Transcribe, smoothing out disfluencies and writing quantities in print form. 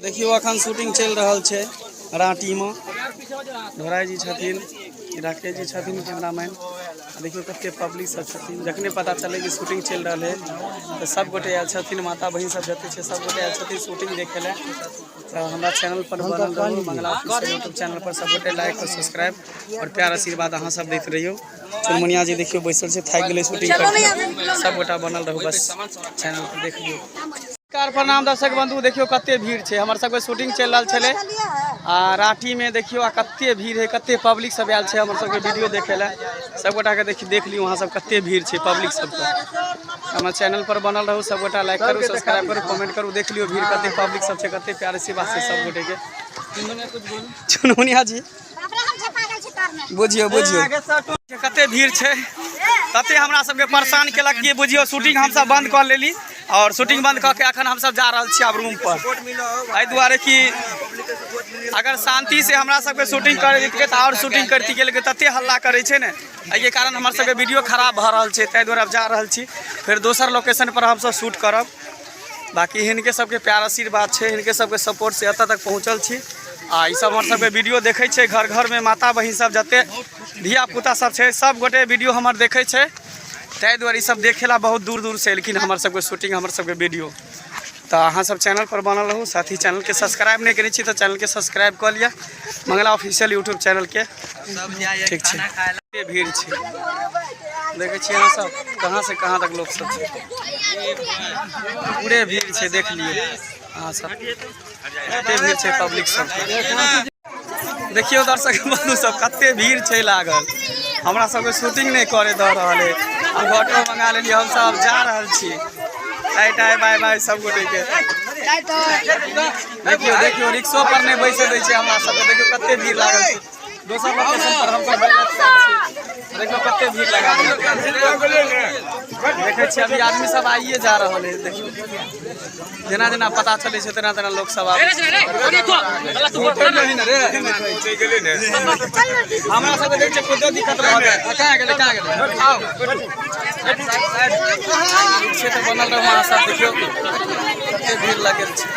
देखियौ अखन शूटिंग चलि रहल छै राँटीमे। धोराई जी छथिन, राकेश जी छथिन कैमरामैन। देखियौ कते पब्लिक सब छथिन। जखने पता चललै कि शूटिंग चलि रहल है तऽ सब गोटे आयल छथिन, माता बहिन सब जते छै सब गोटे आयल छथिन शूटिंग देखे लए। तऽ हमरा चैनल पर बनल रहू, मंगला ऑफिशियल यूट्यूब चैनल पर सब गोटे लाइक और सब्सक्राइब और प्यार आशीर्वाद अहाँ सब दैत रहियौ। चुनमुनिया जी देखियौ बैसल छै, थाकि गेलै शूटिंग करके। सब गोटा बनल रहू बस चैनल पर देख लियौ। नमस्कार प्रणाम दर्शक बंधु, देखियौ कते भीड़ छै। हमर सबके शूटिंग चलि रहल छलै आ राँटी में देखियौ आ कते भीड़ है, कते पब्लिक सब आयल छै हमर सबके वीडियो देखे लए। सब गोटा के देख लियौ अहाँ सब कते भीड़ छै पब्लिक सबके। हमर चैनल पर बनल रहू, सब गोटा लाइक करू, सब्सक्राइब करू, कमेंट करू। देख लियौ भीड़ कते पब्लिक सब छै, कते प्यार आशीर्वाद छै सब गोटे के। चुनमुनिया जी बुझियौ बुझियौ कते भीड़ छै, तते हमरा सबके परेशान केलक कि बुझियौ शूटिंग हमसब बंद कऽ लेली और शूटिंग बंद कऽ के अखन हमसब जा रहल छी आब रूम पर। एहि दुआरे कि अगर शांति से हमरा सबके शूटिंग करे देतियै तऽ और शूटिंग करतियै, लेकिन तते हल्ला करै छै ने, एहिके कारण हमर सबके वीडियो खराब भऽ रहल छै। ताहि दुआरे आब जा रहल छी, फेर दोसर लोकेशन पर हमसब शूट करब। बाकी हिनके सबके प्यार आशीर्वाद छै, हिनके सबके सपोर्ट से एतऽ तक पहुँचल छी। आ ई सब हमर सबके वीडियो देखै छै घर घरमे, माता बहिन सब जते धिया पुता सब छै सब गोटे वीडियो हमर देखै छै। ताहि दुआरे ई सब देखे ला बहुत दूर दूर से एलखिन हमर सबके शूटिंग, हमर सबके वीडियो। तऽ अहाँ सब चैनल पर बनल रहू, साथ ही चैनलके सब्सक्राइब नहि केने छी तऽ चैनलके सब्सक्राइब कऽ लिअ, मंगला ऑफिशियल यूट्यूब चैनलके। ठीक छै, कते भीड़ छै देखै छियै अहाँ सब, कहाँ से कहाँ तक लोक सब छै, पूरे भीड़ छै। देख लियौ अहाँ सब कते भीड़ छै पब्लिक सब। देखियौ दर्शक बंधु सब कते भीड़ छै लागल, हमरा सबके शूटिंग नहि करे दऽ रहल है। हम ऑटो मंगा लेलियै, हम सब जा रहल छी। टाइ टाइ बाय बाय सब गोटे के। देखियौ देखियौ रिक्शो पर नहि बैसे दै छै हमरा सबके। देखियौ कते भीड़ लागल छै। दोसर लोकेशन पर हम सब देखियौ कते भीड़ लगा देखै छियै। अभी आदमी सब आइए जा रहल है। देखियौ जेना जेना पता चलै छै तेना तेना लोक सब आबै। हमरा सबके देखै छियै खुदे दिक्कत भऽ गेल। कहाँ गेलै कहाँ गेलै? आउ ठीक छै, तऽ बनल रहू अहाँ सब। देखियौ कते भीड़ लागल छै।